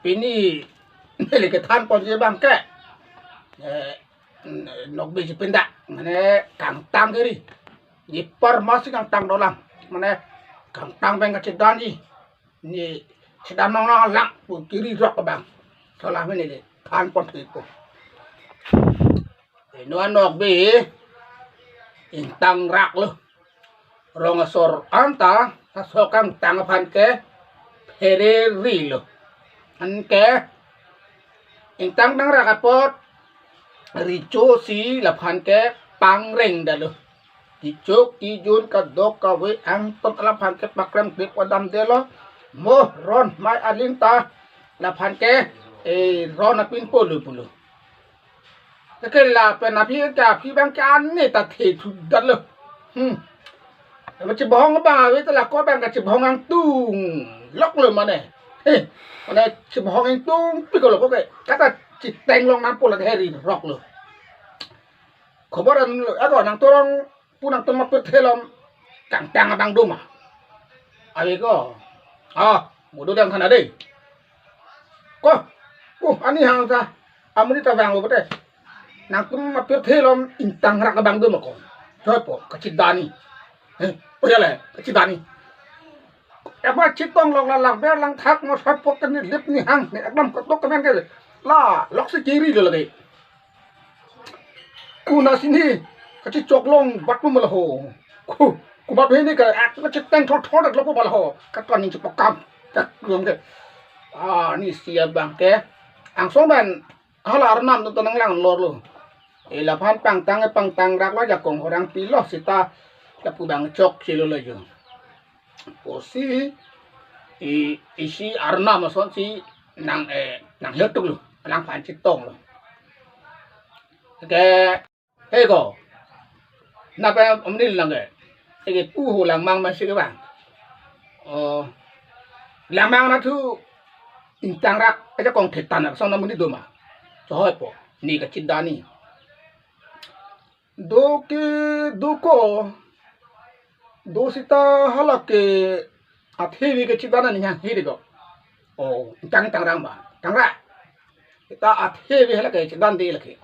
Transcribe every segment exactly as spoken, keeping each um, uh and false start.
Pini neli kethan ponji abang ke, eh, Nokbe chipindak, mane kangtang keri. Ni parmasi kangtang dolang, mane kangtang pen kachedanji. Ni chedan nong lang pu keri rok abang. Sola mene le than pon pipo. Inua Nokbe ingtangrak lo. Rong asor anta, asor kangtang aphan ke phereri lo. Anke ingtangtangrak apot recho si laphan ke pangreng dalo. Kechok kejun kadok kave angton laphan ke pakrem klip padam delo. Mo ron mai aling ta laphan ke, eh, ron apin polo polo. Lake lapen aphi ke aphi abang ke ani ta the thudat lo. Hmm. Ama chibahong abang ave ta lako abang ke chibahong angtung lok lo mane. He, mane chibahong angtung pik lo ko ke. Kata chiteng long nangpo la heri rok lo. Khobor an lo, ako nangtorong pu nangtum apirthe along kangtang abang do ma? Ave ko. Ah, bodo dang khana dei. Ko, uh, ani hang sa, amonit ta vanglo pute. Nangtum apirthe along ingtangrak abang do ma ko? Choi po, kachedanji. Eh, po ya le, kachedanji. Ema chetong long la langber langthak mo soi po ke ni lip ni hang ni ekdom katok kemen ke. La, lok si keri lo lagi. Kuna sini, kachechok long bat mo la ho. Ku, kuma bheni ka, ak na cheteng thor thor lo po ba la ho. Katwan ni chepokam. Tak, lom ke. Ah, ni si abang ke. Angsong pen, hala arnam tu tanang lang lor lo. Eh, laphan pangtang, eh, pangtangrak lo jakong horang pilo sita. Lapu abang chok si lo lo jo. Pusi, i, isi arnam asonsi nang, eh, nang hetuk lo, nangphan chetong lo. Ke, he ko, napa omnil lang ke, eke pu ho langmang masi ke bang. Oh, langmang na thu, ingtangrak, ajakong thetan ason amonit do ma? Choi po, ni kachedanji. Do ke, do ko. Do sita hala ke athe ave kachedan ni hang hiri ko. Oh, ingtang tangrang ba. Tangra. Sita athe ave hala ke chedande lake.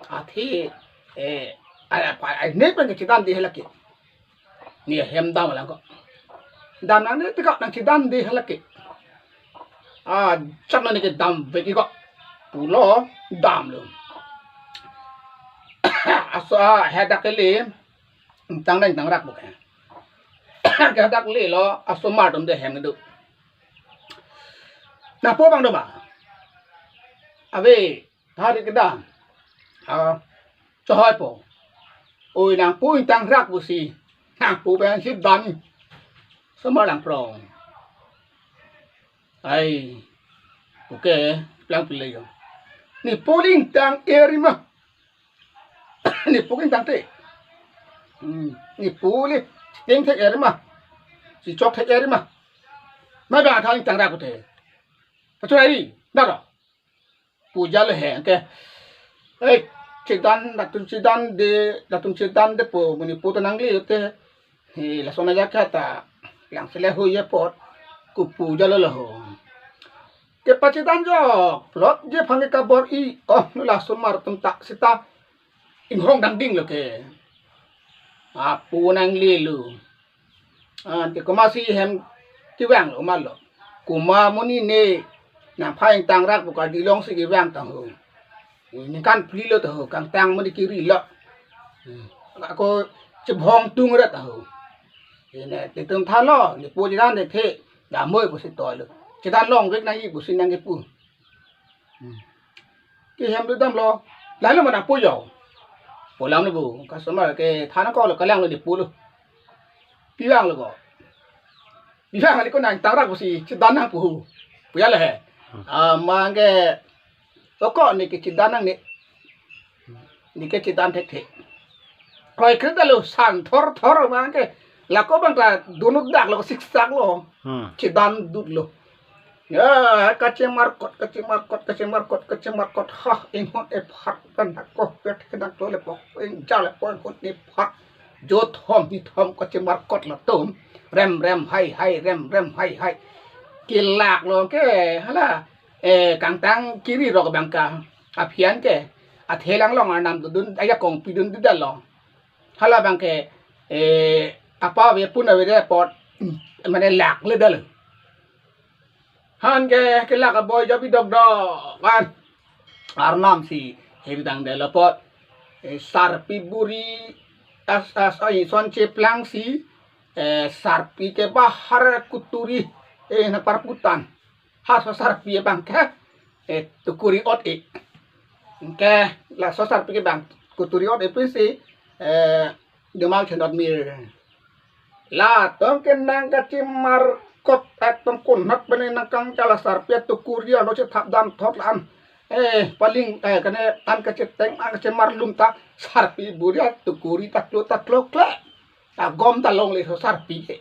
Athe, eh, ai, ai, ai, ne pen kachedande hala ke. Ni hem dam lang ko. Dam nang ne pika nangchedande hala ke. Ah, chak nang ne kedam vek ko. Pulo dam lo. Aso, ah, hadak kele. Ingtang dang ingtangrak bukan. Ke hadak lelo, asomar atum de hem do. Nangpo abang do ma? Ave, hari kedam. Ah, choi po. Oi, nangpo ingtangrak pusi. Nangpo abang si dan. Asomar lang prong. Ai, oke, plang pile yo. Ni po le ingtang eri ma. Ni po ingtang te. Hmm, ni po le, ting thek eri ma. Si chok thek eri ma. Ma ba thang ingtangrak pute. Pachurai, daro. Puja le he, ke. Eh, chedan, latum chedande, latum chedande po, muni po ta nangli te. He, lason aja kata, lang sele ho ye pot, ku puja lo lo ho. Kepachedan jok, plot je phang ke kabor-i, oh, nu la asomar atum ta sita, inghong dangding lo ke. Apu nanglelo. Ah, te komatsi hem kevang lo ma lo. Komat amonit ne nangphan ingtangrak pu kardi alongsi kevang ta ho. Ningkan phli lo ta ho, kangtang amonit keri lo. Hmm. Ako chebhong tung rat ta ho. Ine, te tum tha lo, ne po chedan de the, damoi pusi toi lo. Chedan longvek nangji pusi nangkepu. Hmm. Ke hem do dam lo. Lahelo ma nangpo yo. Polang lo bu. Customer ke thana ko lo kalang lo di pulo. Pilang lo ko. Pilang ali ko nangtangrak pusi chedan nangpo. Puya le he. Amang ke toko ni ke chedan nang ni. Ni ke chedan thek thek. Kroi kre ta lo san thor thor amang ke. Lako abang ta dunut dak lo siksak lo. Hmm. Chedan dut lo. Ya, kachemarkot, kachemarkot, kachemarkot, kachemarkot. Ha, inghon ephat pen ako pet kedak to le pok, ingjal le pok, inghon ephat. Jo thom, ni thom kachemarkot latum. Rem, rem, hai, hai, rem, rem, hai, hai. Kelak lo ke, hala. eh, kangtang kiri rok abang ke, aphi an ke, athe langlong arnam dodun, ajakong pidun didalo. Hala abang ke, eh, apa ave pun ave de apot, mane lakledetlo. Anke kelak aboi jobi dokdok an. Arnam si hemdang detlo apot. Eh, sarpi buri as, as, ai, son cheplang si, eh, sarpi ke bahar kuturi, eh, nangparputan. Ha so sarpi abang ke, eh, tukuri ot-e. Ke laso sarpi ke abang kuturi ot-e pusi, eh, Domal Chonot Mir. Latum ke nangkachemarkot atum konat bene nangkangkala sarpi atukuri arlo chethap damthot la-an. Eh, paling, eh, kene an kacheteng, an kachemarlum ta sarpi buri atukuri ta klo ta klo kle. Agom ta longle so sarpi ke.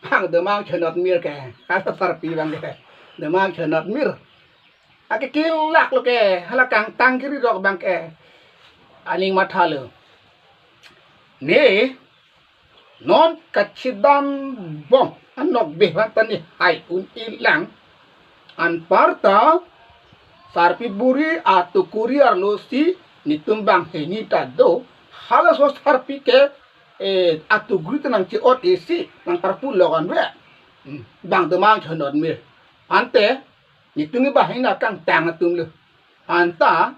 Bang Domal Chonot Mir ke. Asa sarpi abang ke. Domal Chonot Mir. Ake kelak lo ke. Hala kangtang kiri rok abang ke. Aning mathalo. Ne, non kachedan bom anok behwan ta ne hai un-e lang. Anparta sarpi buri atukuri arlo si netum bang hini ta do. Halaso sarpi ke, eh, atukuri ta nangche-ot-e si nangparpu logan ve. Hmm, bang Domal Chonot Mir. Ante netum ke bahina kangtang atum lo. Anta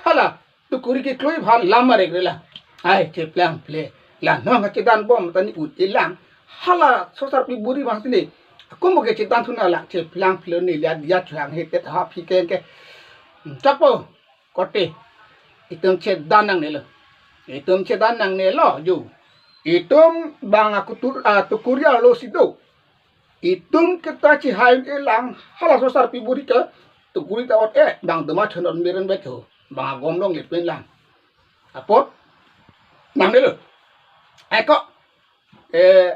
hala tukuri kekloi aphan lam marek rela. Ai, cheplang phle. La non kachedan bom ta ne un-e lang. Hala so sarpi buri bang sini. Ako mo kachedan thuna lang cheplang phle ne liat liat chuang he tet ha phi keng ke. Hmm, chapo. Kote. Itum chedan nangnelo. Itum chedan nangnelo, jo. Itum bang akutur, ah, tukuri arlo si do. Itum kita chihai un-e lang, halaso sarpi buri ke tukuri ta ot-e, bang Domal Chonot Mir an bet ho, bang agom longle pen lang. Apot, nangnelo. Eko, eh,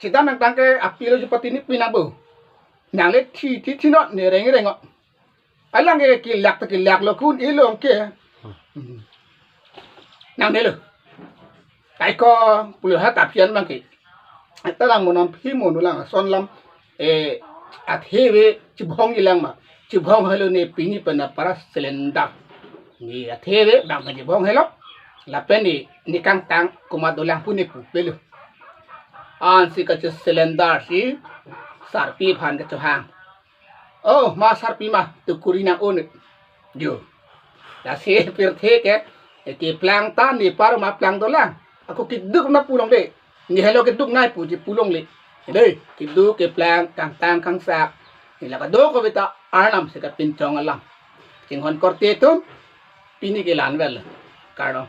chedan nangtang ke apilo jupati ni pinabo. Nangle thi, thi, thi not ne reng reng o. Alang ke kelak ta kelak lo kun ilong ke. Hmm. Nangnelo. Kaiko pulo ha ta aphi an abang ke. Ata lang mo nam phi mo nu lang son lam, eh, athe ave chibong-e lang ma. Chibong helo ne pini pen apara cylinder. Ne athe ave bang ke chibong helo. Lapen ne, ne kangtang komat dolang pu ne pupelo. Ansi kache cylinder si sarpi aphan kachohang. Oh, ma sarpi ma, tukuri nang-un. Jo. Lasi pirthe ke, eh, keplang ta ne par ma plang dolang. Ako keduk na pu longle. Ne helo keduk nai pu je pu longle. Dei, keduk keplang kangtang kangsak. Ne la kadokave ta arnam si kapinchong alam. Chinghon korte atum, pini ke la-an vel. Karno